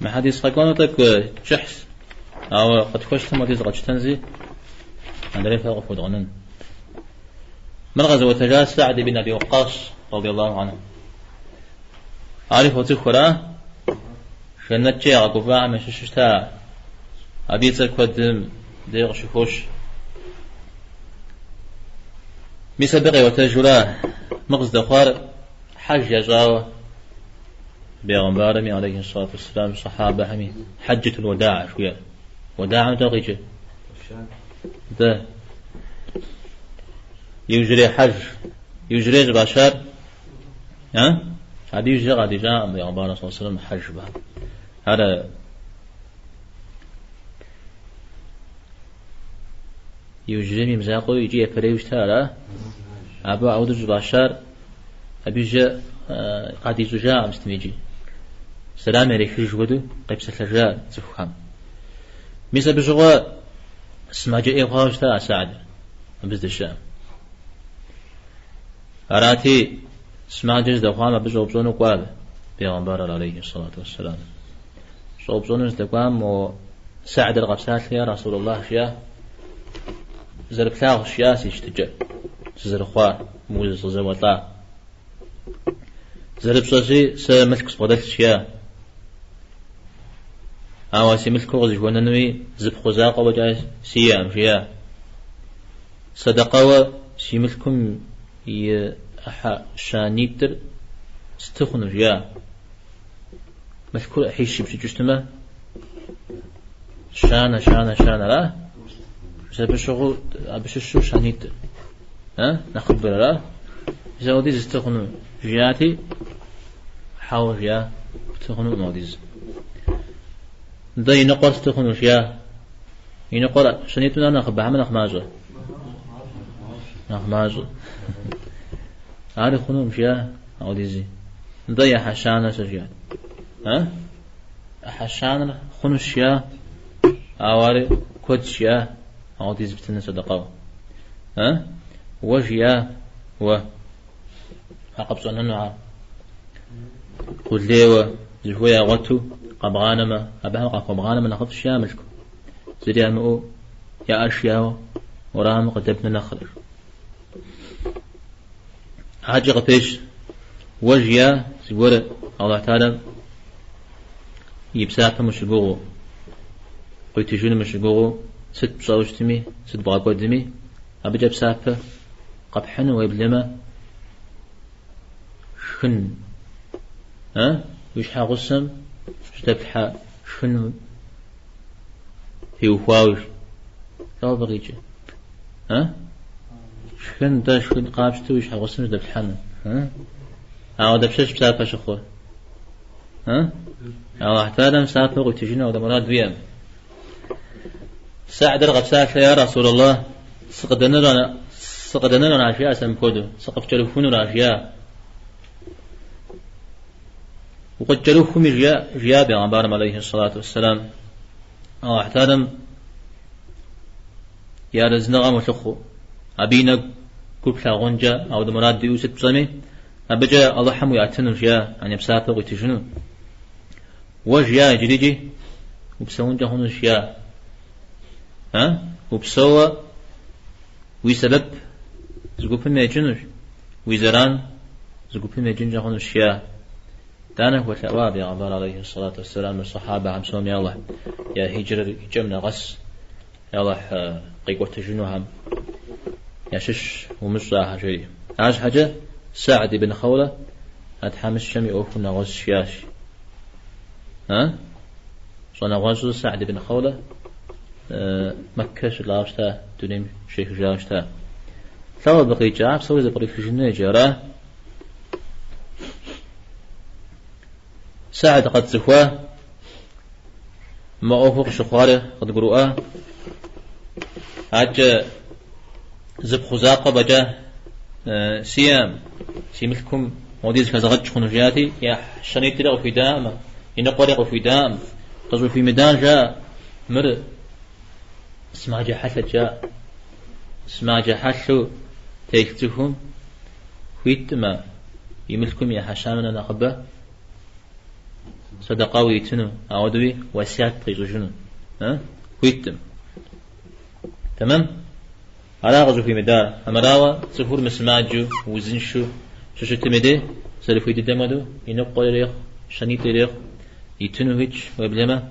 Мы хьэдис къэкӏуэну тӏэкӏу кӏыхьщ, ауэ къытхуэщтэм хуэдиз къэтщтэнзи, адрейхэр къыхуэдгъэнэн. Мыр къэзыӏуэтэжа Са'д ибн Аби Ваккас, радиаллаху анху. Ари фоцӏыху, ара? Жэнэткӏэ ягъэгуфӏахэм ящыщу щыта. Абы и цӏэр куэдым дей къыщыхощ. Мис абы къеӏуэтэжурэ, мы къыздэхъуар хьэж ящӏауэ, Бегъымбарми, алейхи ссалату уэсселам, сахьабэхэми хьэджэтул уэда'э жыхуиӏэр. Уэда'эм дэ къикӏыр? Дэ. Иужьрей хьэж, иужьрей щӏыфӏащар, а? Абы иужькӏэ къадищӏакъым Бегъымбарым саллаллаху алейхи вассалам хьэж жыпӏэм. Ар иужьрейм и мызакъуэу икӏи япэрейуэ щыта, ара? Абы ауэдэу щӏыфӏащар абы иужькӏэ къадищӏыжакъым сытми икӏи. Сэлам ярихыж хуэдэу къепсэлъэжа цӏыхухэм. Мис абы щыгъуэ сымаджэ ӏей хъуауэ щыта а Са'д абы здэщыӏэм. Арати, сымаджэ здэхъуам абы щӏэупщӏэну кӏуа бегъымбарыр алейхи ссалату уэсселам. Щӏэупщӏэну здэкӏуам мо Са'дыр къэпсалъэ, я Расулаллах, жиӏа, зэрыплъагъущ, жиӏа си щытыкӏэр, сызэрыхъуар, мы уз къызэуэлӏа. Зэрыпщӏэщи, сэ мылъку сбгъэдэлъщ, жиӏа. Ауэ си мылъкур къызыхуэнэнуи зы пхъу закъуэ фӏэкӏа сиӏэкъым, жиӏа. Сэдэкъэуэ си мылъкум и ӏыхьэ щанитӏыр сты хъуну, жиӏа. Мылъкур ӏыхьищ ипщӏыкӏыу щытмэ, щанэ, щанэ, щанэ, ара? Мис абы щыгъуу, абы щыщу щанитӏыр, а? Нэхъыбэр, ара? Мис ауэдиз сты хъуну, жиӏати, хьэуэ, жиӏа, пты хъунукъым ауэдиз. Нтӏэ и ныкъуэр сты хъуну, жиӏа. И ныкъуэр щанитӏым нэхъ нэхъыбэ хьэмэ нэхъ мащӏэ? Нэхъ мащӏэ. Ари хъунукъым, жиӏа, ауэдизи. Нтӏэ и ӏыхьэ щанэр сэ, жиӏат. А? ӏыхьэ щанэр хъунущ, жиӏа, ауэ ари куэдщ, жиӏа, ауэдиз птыну сэдэкъэуэ. А? Уэ жиӏа, уэ. А къыпщӏэнэну ар. Къулейуэ зыхуей ягъуэту къэбгъанэмэ, абыхэм къахуэбгъанэмэ нэхъыфӏщ, жиӏа мылъку. Зыри ямыӏэу яӏэш жиӏауэ уэрамым къыдэбнэ нэхърэ. Адэкӏэ къыпещ, уэ жиӏа зыгуэр Аллахь Тэхьэлам и псапэм ущыгугъыу, къуитыжыным ущыгугъыу, сыт пщӏэуэ щытми, сыт бгъэкӏуэдми, абыкӏэ псапэ къэпхьыну уеблэмэ шхын, а? Уи щхьэгъусэм жьэдэплъхьэ шхын теухуауэ. Дауэ абы къикӏыр? А? Шхын, дэ шхын къапщтэу уи щхьэгъусэм жьэдэплъхьэну. А? Ауэ дапщэщ псапэ щыхъур? А? Аллахь Тэхьэлам псапэ къуитыжыну ауэдэ мурад уиӏэм. Са'дыр къэпсалъэ, я Расулаллах, сыкъыдэнэнура, жиӏа сэ мыпхуэдэу, сыкъыпкӏэрыхунура, жиӏа. Укъыткӏэрыхуми, жиӏа, жиӏа бегъымбарым алейхи ссалату уэсселам. Аллахь Тэхьэлам и арэзыныгъэм улъыхъуу, абы и нэгур плъагъункӏэ ауэдэ мурад уиӏэу сыт пщӏэми, абыкӏэ Алыхьым уиӏэтыну, жиӏа, яни псапэ къуитыжыну. Уэ жиӏа иджырикӏи упсэункӏэ хъунущ, жиӏа. А? Упсэуэ уи сэбэп зы гупым екӏынущ, уи зэран зы гупым екӏынкӏэ хъунущ, жиӏа. Итӏанэ хуэлъэӏуа бегъымбар алейхи ссалату уэсселам сахьабэхэм псоми Алыхь я хиджрэр и кӏэм нэгъэс, Алыхь къикӏуэтыжынухэм ящыщ умыщӏ ахэр, жери. Арщхьэкӏэ Са'д ибн Хъэулэ а тхьэмыщкӏэм и ӏуэхур нэгъуэщӏщ, жиӏащ. А? Щӏэнэгъуэщӏыр Са'д ибн Хъэулэ Мэккэ щылӏауэ щыта, дунейм щехыжауэ щыта. Лӏо абы къикӏа, псори зэпкърихыжыну иджы, ара? Са'д къэтцӏыхуа, мы ӏуэхур къыщыхъуари къыдгурыӏуа, адэкӏэ зы пхъу закъуэ фӏэкӏа сиӏэм, си мылъкум модиз хэзгъэкӏ хъуну жиӏати, я щанитӏри къыхуидаӏым, и ныкъуэри къыхуидаӏым. Къыщӏыхуимыдан жаӏэ, мыр сымаджэ хьэлъэт жаӏэ. Сымаджэ хьэлъэу телъ цӏыхум хуитӏымэ, и мылъкум и ӏыхьэ щанэм нэхъыбэ. Сэдэкъэуи итыну, ауэдэуи уэсят къищӏыжыну. Хуиткъым. Тэмэм? Ара къыщӏыхуимыдар. Амырауэ цӏыхур мысымаджэу, узыншэу щыщытым и дей, зэрыхуей дыдэм хуэдэу, и ныкъуэ ирехъу, щэнитӏ ирехъу, итыну хуитщ, уеблэмэ.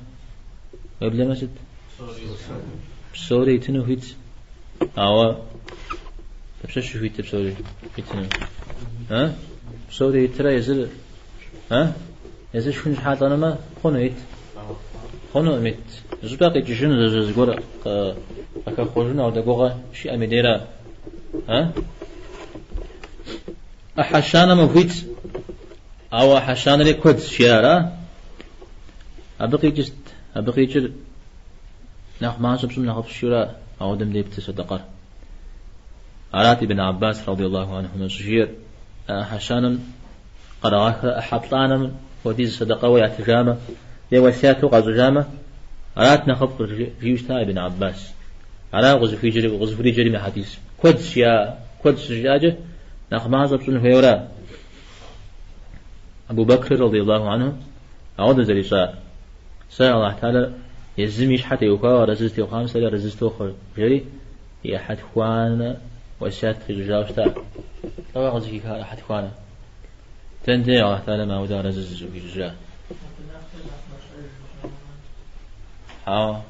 Уеблэмэ сыт? Псори итыну хуитщ. Ауэ дапщэщ щыхуитыр псори итыну? Псори итрэ езыр, Езыр шхын щхьа лӏэнумэ, хъуну ит? Хъунукъым ит. Зыщӏыпӏэ къикӏыжыну, зыгуэр къыхэхъуэжыну ауэдэ гугъэ щиӏэм и дейра? ӏыхьэ щанэм ухуит, ауэ ӏыхьэ щанэри куэд жиӏара? Абы къикӏыр сыт? Абы къикӏыр нэхъ мащӏэ пщӏым нэхъыфӏщ жиӏэура ауэдэм дей пты сэдэкъэр. Арат Ибн Аббас радиаллаху анхумэ щӏыжиӏэр, ӏыхьэ щанэм кърагъэхрэ ӏыхьэ плӏанэм хуэдиз сэдэкъэуэ ятыжамэ е уэсяту къащӏыжамэ, арат нэхъыфӏыр, жиӏэу щыта Ибн Аббас. Ара къызыхуриджэри мы хьэдис. Куэд жиӏа, куэд щыжиӏакӏэ, нэхъ мащӏэ пщӏын хуейуэра? Абу Бэкр радиаллаху анху ауэдэ зэрищӏар. Сэ Аллахь Тэхьэлэр езым и щхьэ теухуауэ арэзы зытехъуам сэри арэзы сытохъуэ, жери и ӏыхьэ тхуанэ уэсят къищӏыжауэ щыта. Лӏэуэ къызыхиха ӏыхьэ тхуанэ. Дэнэ Аллахь Тэхьэлэм ауэдэ арэзы зыхуищӏыжа? Хьэуэ.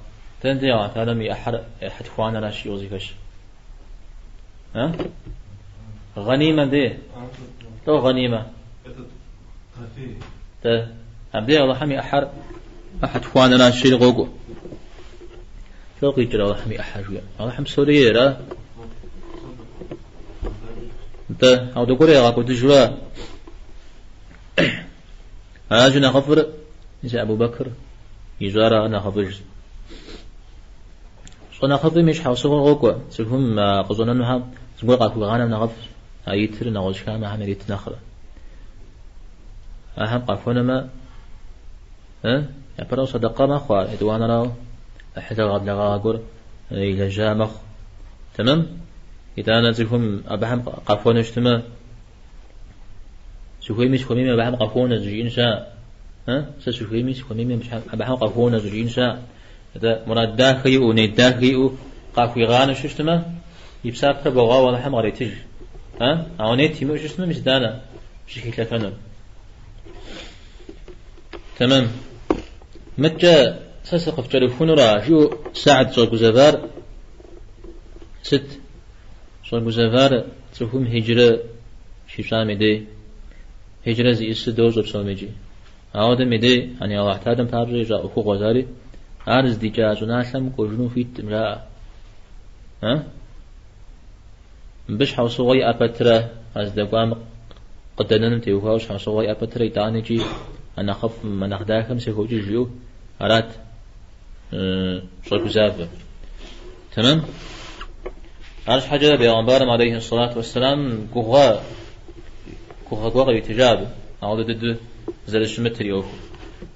Дэнэ Аллахь Тэхьэлэм и ӏыхьэр ӏыхьэ тхуанэращ жиӏэу къызыхэщ. А? Гъэнимэ де. Лӏо гъэнимэ? Тэ. Абдей Аллахьым и ӏыхьэр ӏыхьэ тхуанэращ жери къокӏуэ. Лӏо къикӏыр Аллахьым и ӏыхьэ жиӏэ. Аллахьым псори ейра? Нтӏэ, ауэдэ гуэр ягъэкӏуэдыжурэ. Аращи нэхъыфӏыр, мис Абу Бэкр ищӏара нэхъыфӏыжщ. Щӏэнэхъыфӏым и щхьэусыгъуэр къокӏуэ, цӏыхум къыщӏэнэнухэм зыгуэр къахуигъанэм нэхъыфӏщ, а итыр нэгъуэщӏ хамэхэм ирит нэхърэ. Ахэм къахуэнэмэ, япэрауэ сэдэкъэ мэхъу ар, етӏуанэрауэ ӏыхьлыгъэ благъагъэ гуэр илэжьа мэхъу. Тэмэм? Итӏанэ цӏыхум абыхэм къахуэнэу щытмэ, сыхуейми сыхуэмейми абыхэм къахуонэ зыжиӏэн щыӏэ. Сэ сыхуейми сыхуэмейми абыхэм къахуонэ зыжиӏэн щыӏэ. Атӏэ, мурад дахэ иӏэу, нет дахэ иӏэу къахуигъанэу щыщтмэ, и псапэр бэгъуауэ Алыхьым къретыж. А? Ауэ нет имыӏэу щыщтмэ, мис итӏанэ щыхилъэфэнур. Тэмэм. Мыткӏэ сэ сыкъыфкӏэрыхунура, жиӏэу Саад щӏэгузэвар сыт? Щӏэгузэвар цӏыхум хьиджрэ щищӏам и дей. Хьиджрэ зиӏысыр дощӏэ псоми икӏи. Ауэдэм и дей, ани Алыхь Тэхьэлэм папщӏэ ищӏа ӏуэхугъуэщ ари, ар здикӏа щӏыналъэм кӏуэжыну хуиткъым, жаӏэ. А? Мыбы щхьэусыгъуэ иӏэ пэтрэ, а здэкӏуам къыдэнэным теухуауэ щхьэусыгъуэ иӏэ пэтрэ итӏанэ икӏи а нэхъыфӏым, а нэхъ дахэм сыхокӏыж жиӏэу арат щӏэгузавэр. Тэмэм? Арщхьэкӏэ бегъымбарым алейхи сэлату уэсселам гугъэ гугъэ гуэр къритыжа абы, ауэдэ дыдэу зэрыщымытыр и ӏуэхур.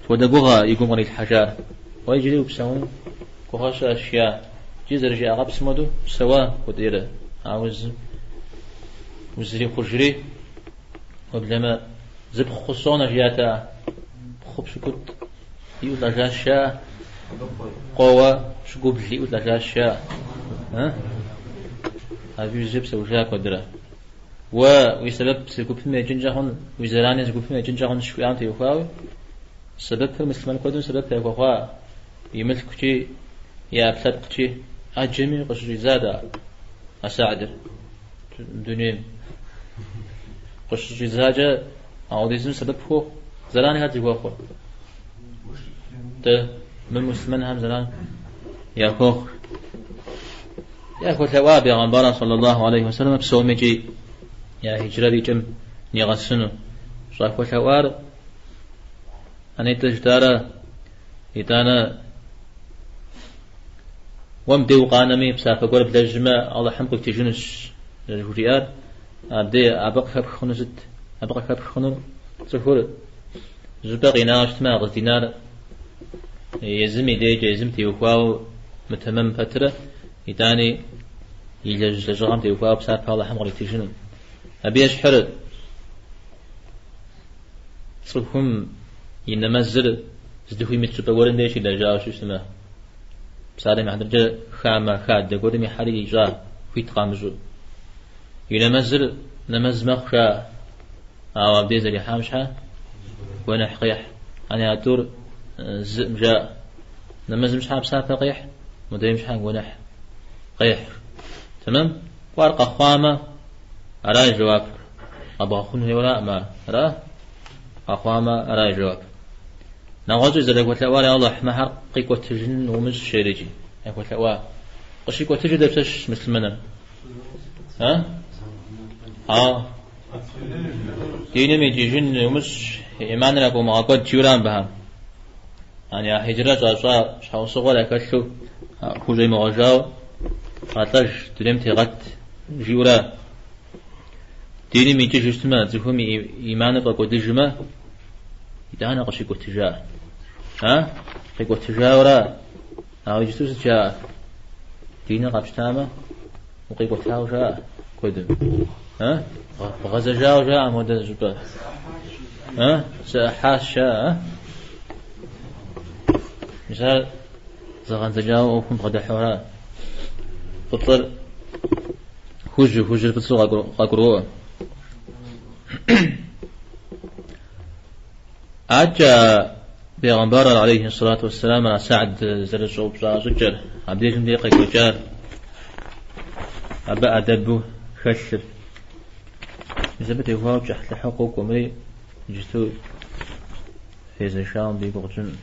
Хуэдэ гугъэ и гум кърилъхьэжар. Уэ иджыри упсэуну гугъэ щыӏэщ, жиӏа. Иджы зэрыжиӏа къэпсым хуэдэу псэуа куэдейрэ. Ауэ зы узри хъужри, уеблэмэ зыпхъу къысщӏонэ жиӏат а пхъу пщыкӏутӏ иӏэу лӏэжащ жаӏэ. Къуэуэ пщыкӏубл иӏэу лӏэжащ жаӏэ. Абы иужькӏэ псэужа куэдрэ. Уэ уи сэбэп зы гупым екӏынкӏэ хъун, уи зэрани зы гупым екӏынкӏэ хъун жыхуиӏам теухуауи, сэбэпыр муслъымэн куэдым сэбэп яхуэхъуа, и мылъкукӏи, и ӏэпкълъэпкъкӏи, ӏэджэми къыщыщӏидзат а Саадыр дунейм. Къыщыщӏидзакӏэ ауэдизым сэбэп хуохъу, зэран хэт зыхуэхъур? Дэ мымуслъымэнхэм зэран яхуохъу. Яхуэлъэӏуа бегъымбарыр саллаллаху алейхи уэсэлэм псоми икӏи я хьиджрэр и кӏэм нигъэсыну. Щӏахуэлъэӏуар анетӏэ жытӏарэ итӏанэ уэ мыбдей укъанэми псапэ гуэр блэжьмэ Алыхьым къуитыжынущ зэрыжриӏар, абдей абы къыхэпх хъуну сыт? Абы къыхэпх хъунур цӏыхур зыщӏыпӏэ къинауэ щытмэ, а къыздинар езым и дежкӏэ, езым теухуауэ мытэмэм пэтрэ, итӏани илэжь лэжьыгъэм теухуауэ псапэ Алыхьым къритыжыну. Абы ещхьыр цӏыхум. и нэмэзыр здыхуимыт щӏыпӏэ гуэрым деж щилэжьауэ щытмэ, псалъэм и хьэтыркӏэ хамэ хадэ гуэрым ихьэри ищӏа, хуит къамыщӏу. И нэмэзыр нэмэз мэхъу жаӏэ, ауэ абдей зэрихьам щхьэ гуэныхь къехь. Ани а тӏур зыӏым жаӏэ. Нэмэзым щхьэ псапэ къехь, мыдрейм щхьэ гуэныхь къехь. Тэмэм? Кӏуар къэхъуамэ, ара и жэуапыр. Къэбгъэхъун хуейуэраӏым ар. Ара? Къэхъуамэ, ара и жэуап. Нэгъуэщӏи зэрахуэлъэӏуар я Алыхь, мыхьэр къикӏуэтыжын умыщӏ жерикӏи яхуэлъэӏуа. Къыщикӏуэтыжыр дапщэщ муслъымэныр? А? А. Диным икӏыжын умыщӏ, иманыр яфӏумыгъэкӏуэд жиӏэура мыбыхэм. Ани а хьиджрэ щӏащӏа щхьэусыгъуэр яхэлъу хущӏемыгъуэжауэ гъэлӏэж дунейм тегъэт жиӏэура. Диным икӏыжу щытмэ, цӏыхум и иманыр фӏэкӏуэдыжмэ, итӏанэ къыщикӏуэтыжа. А? Къикӏуэтыжауэра? Ауэ иджыпсту сыт жаӏэр? Диныр къэпщтамэ, укъикӏуэтауэ жаӏэ куэдым. А? Бгъэзэжауэ жаӏэ модэ щӏыпӏэ. А? Зэӏыхьащ жаӏэ, а? Мис ар зэгъэндзэкӏауэ ӏуэхум бгъэдыхьэура? Фӏыцӏэр хужьу, хужьыр фӏыцӏэу къагуроӏуэ. Адэкӏэ бегъымбарыр алейхи сэлату уэсселам Саад зэрыщӏэупщӏа щӏыкӏэр, абдежым дей къекӏуэкӏар, абы ӏэдэбу хэлъыр. Мис абы теухуауэ кӏыхьлӏыхьу къокӏуэ мыри иджысту фезэшауэ мыбы и гугъу тщӏынкъым.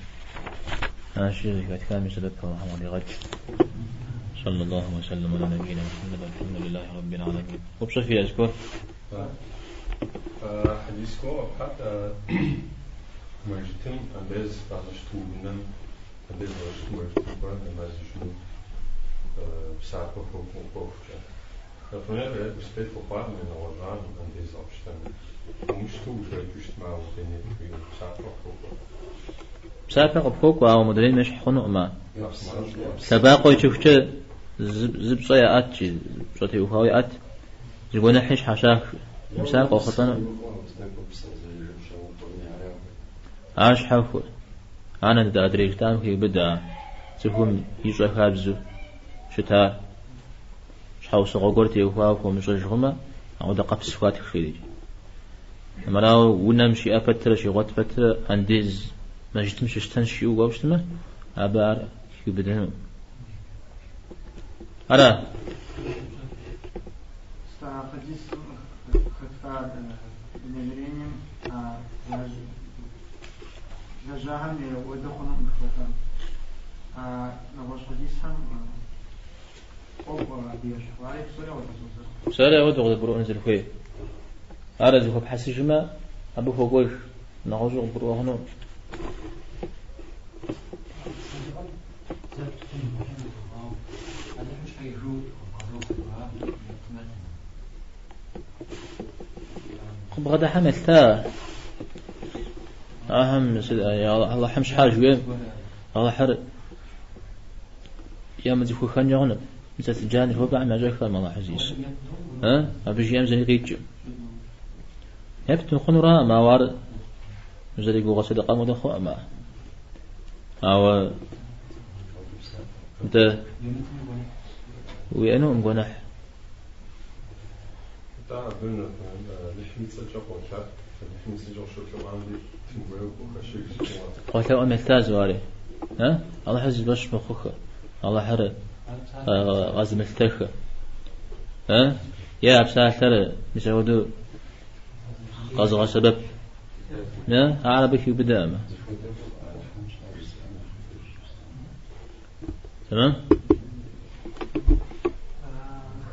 Аращи, зэхэтхам и сэбэп Алыхьым къыдигъэкӏ. Саллаллаху уэсэллам аля набийна Мухьэммэд, алхьэмдулиллахи раббил аламин. Упщӏэ фиӏэ зыгуэр? Хьэдис гуэр къэпхьат, мэжджытым андез къэзыщту унэм андез къэзыщту мэжджытым кӏуэ нэмэз ищӏыну псапэ хуэкӏуэу ӏуэхукӏэ. Например, успеть ухъуам е нэгъуэщӏам андез къэпщтэну. Умыщтэу ужэкӏыу щытмэ, ауэ дэнэ псапэ къыпхуокӏуэ. Псапэ къыпхуокӏуэ, ауэ модрейм ещхь хъунукъым ар. Лъэбакъуэ ичыхукӏэ зы пщӏэ яӏэт, жи, пщӏэ теухуауэ яӏэт. Зы гуэныхьи щхьэщах. Мис ар къохъулӏэну. Ар щхьэхуэ. Ар адрей жытӏам хеубыдэ а цӏыхум ищӏэ хабзэу щытар. Щхьэусыгъуэ гуэр теухуауэ хуэмыщӏэж хъумэ, ауэдэ къэпс хуатх жери. Армырауэ унэм щиӏэ пэтрэ, щигъуэт пэтрэ, андез мэжджытым щыщтэнщ жиӏэу кӏуэуэ щытмэ, абы ар хиубыдэну. Ара? Хьэдис хэтха намерением лэжьахэм хуэдэ хъунукъым жыхуэтӏам. Нэгъуэщӏ хьэдисхэм къокӏуэ абы ещхьу. Ари псори ауэдэ зозэрыхъу. Псори ауэдэу къызэгурыӏуэн зэрыхуейр. Ар зыхуэпхьэсыжмэ, абы хуокӏуэж, нэгъуэщӏу къыбгурыӏуэ хъунукъым. Къыбгъэдыхьэм елъыта ахэм Алыхьым щхьа жыхуиӏэм Алыхьыр ямыцӏыхухэнкӏэ хъунут. Мис а цыджан жыхуэпӏэхэм ящӏэххэм Алыхьыр зиӏысыр. Абы жиӏэм зыри къикӏым. Епт мыхъунураӏым, ауэ ар узэригугъэ сэдэкъэм хуэдэ хъуӏым ар. Ауэ дэ уиӏэнукъым гуэныхь. Атӏэ абы Алыхьым и цӏэкӏэ къолъэӏу, Алыхьым и цӏэкӏэ къыщолъэӏуам деж птын хуейуэ къыхэщыж зыхъугъэ. Къолъэӏуэм елъыта зыуари. Алыхьыр зи фӏэщ мыхъухэ, Алыхьыр къэзымылъытэхэ. Е а псалъэр мис апхуэдэу къэзыгъэсэбэп. Ар абы хиубыдэкъым. Тэмэм?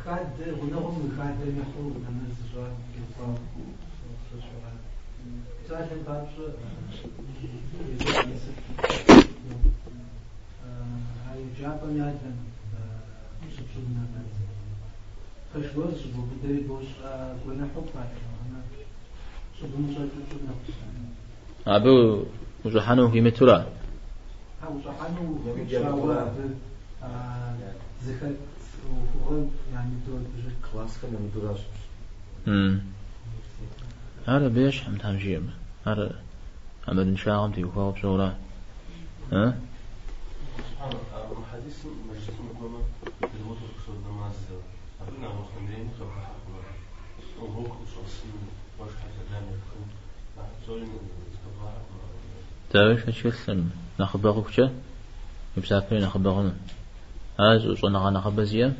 Хадэ, гъунэгъум уи хадэм ихьэу нэмэз зыщӏам теухуауэ сощӏэ. Псалъэм папщӏэ, а еджапӏэм ядэм щыпщӏын нэмэз. Пэш гуэр зыщӏыбубыдэри бощӏ, гуэныхьу пхуатхынукъымэ, щӏыбым ущӏэкӏыу пщӏын нэхъ. Абы ущӏыхьэну ухуимытура? Ущӏыхьэну ухуитщ, ауэ абы зыхэт ӏуэхугъуэм ямыдэу абы. Классхэм ямыдэуращ. Ар абы ещхьым, Тхьэм жиӏэмэ. Ар ӏэмалыншагъэм теухуауэ пщӏэура? Ы? Мы хьэдисым мэжджытым укӏуэмэ, предводитель нэмаз абы нэгъуэщӏ намерение хэбгъэхьэ хъуну? Урок ущӏэсын, къуэшхэр сэлам епхын, ахэр псори зыхэбгъэхьэ хъуну? Дауи, шэч хэлъкъым, нэхъыбэ хъухукӏэ и псапэри нэхъыбэ хъуну. Ар щӏэныгъэ нэхъыбэ зиӏэм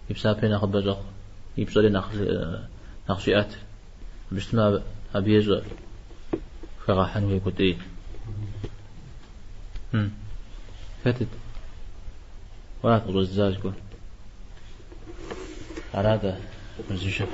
и псапэри нэхъыбэ щӏэхъу, и пщӏэри нэхъ нэхъ щиӏэт. Абы щытмэ, абы ещӏэ хэгъэхьэн хуей куэдӏей. Хэтыт? Уэрат къыщӏэздза зыгуэр. Арат-тӏэ, узыншэ.